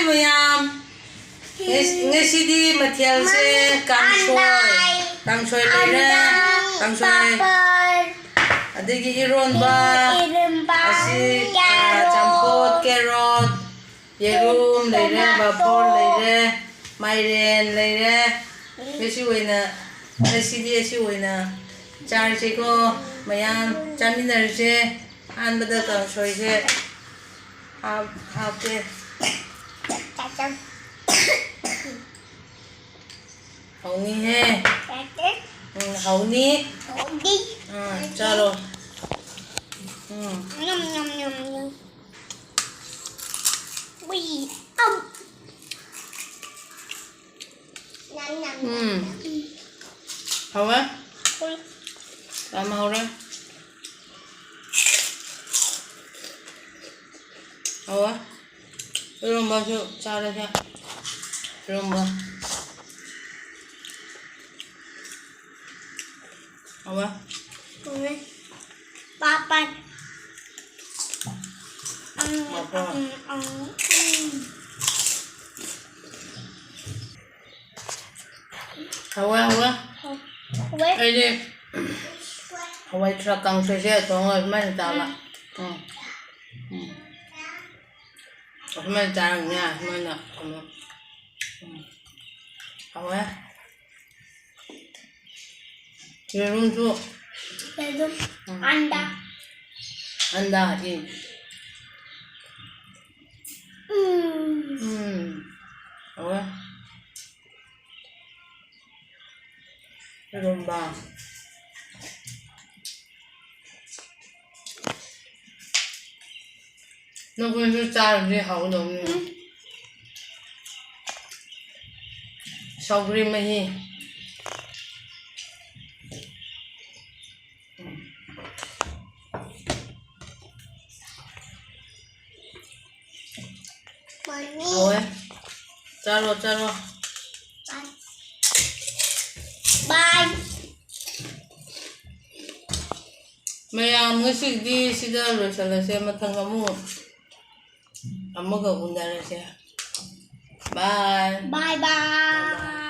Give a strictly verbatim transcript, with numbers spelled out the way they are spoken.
ꯃꯌꯥꯝ, ꯉꯁꯤꯗꯤ ꯃꯊꯦꯜꯁꯦ ꯀꯥꯡꯁꯣꯏ, ꯀꯥꯡꯁꯣꯏ ꯂꯩꯔꯦ, ꯀꯥꯡꯁꯣꯏ, ꯑꯗꯒꯤ ꯏꯔꯣꯟꯕ, ꯑꯁꯤ, ꯆꯝꯐꯨꯠ, ꯀꯦꯔꯣꯠ, ꯌꯦꯔꯨꯝ ꯂꯩꯔꯦ, ꯄꯥꯐꯣꯔ ꯂꯩꯔꯦ, ꯃꯥꯏꯔꯦꯟ ꯂꯩꯔꯦ꯫ ꯉꯁꯤ ꯑꯣꯏꯅ, ꯉꯁꯤꯗꯤ ꯑꯁꯤ ꯑꯣꯏꯅ ꯆꯥꯔꯁꯤꯀꯣ, ꯃꯌꯥꯝ ꯆꯥꯃꯤꯟꯅꯔꯁꯦ꯫ ꯑꯍꯥꯟꯕꯗ ꯀꯥꯡꯁꯣꯏꯁꯦ ꯍꯥꯞ-, ꯍꯥꯞꯀꯦ꯫ ꯍꯥꯎꯅꯤꯍꯦ꯫ ꯎꯝ, ꯍꯥꯎꯅꯤ꯫ ꯎꯝ, ꯆꯥꯔꯣ꯫ ꯎꯝ꯫ ꯎꯝ꯫ ꯍꯥꯎꯋꯦ? ꯌꯥꯝ ꯍꯥꯎꯔꯦ꯫ ꯍꯥꯎꯋꯦ? ꯏꯔꯣꯝꯕꯁꯨ ꯆꯥꯔꯁꯦ꯫ ꯏꯔꯣꯝꯕ꯫ ꯍꯥꯎꯋꯦ? ꯍꯥꯎꯋꯦ꯫ ꯄꯥꯄꯔ꯫ ꯎꯝ, ꯄꯥꯄꯔ꯫ ꯎꯝ, ꯎꯝ, ꯎꯝ꯫ ꯍꯥꯎꯋꯦ, ꯍꯥꯎꯋꯦ꯫ ꯍꯥꯎꯋꯦ꯫ ꯑꯩꯗꯤ ꯍꯋꯥꯏ ꯊ꯭ꯔꯥꯛ ꯀꯥꯡꯁꯣꯏꯁꯦ ꯊꯣꯡꯉꯒ ꯁꯨꯃꯥꯏꯅ ꯆꯥꯕ꯫ ꯎꯝ꯫ ꯎꯝ꯫ ꯎꯝ꯫ ꯑꯁꯨꯃꯥꯏꯅ ꯆꯥꯔꯒꯅꯦ, ꯑꯁꯨꯃꯥꯏꯅ ꯀꯩꯅꯣ꯫ ꯎꯝ꯫ ꯍꯥꯎꯋꯦ꯫ ꯌꯦꯔꯨꯝꯁꯨ꯫ ꯌꯦꯔꯨꯝ꯫ ꯎꯝ꯫ ꯑꯟꯗꯥ꯫ ꯑꯟꯗꯥ, ꯌꯦ꯫ ꯎꯝ꯫ ꯎꯝ꯫ ꯍꯥꯎꯋꯦ꯫ ꯏꯔꯣꯝꯕ꯫ ꯅꯈꯣꯏꯁꯨ ꯆꯥꯔꯗꯤ ꯍꯥꯎꯒꯗꯧꯅꯤ꯫ ꯎꯝ꯫ ꯁꯧꯒ꯭ꯔꯤ ꯃꯍꯤ꯫ ꯍꯥꯎꯋꯦ꯫ ꯆꯥꯔꯣ, ꯆꯥꯔꯣ꯫ ꯕꯥꯏ꯫ ꯃꯌꯥꯝ, ꯉꯁꯤꯒꯤꯗꯤ ꯁꯤꯗ ꯂꯣꯏꯁꯤꯜꯂꯁꯦ꯫ ꯃꯊꯪ ꯑꯃꯨꯛ ꯑꯃꯒ ꯎꯅꯔꯁꯦ꯫ Bye. Bye bye.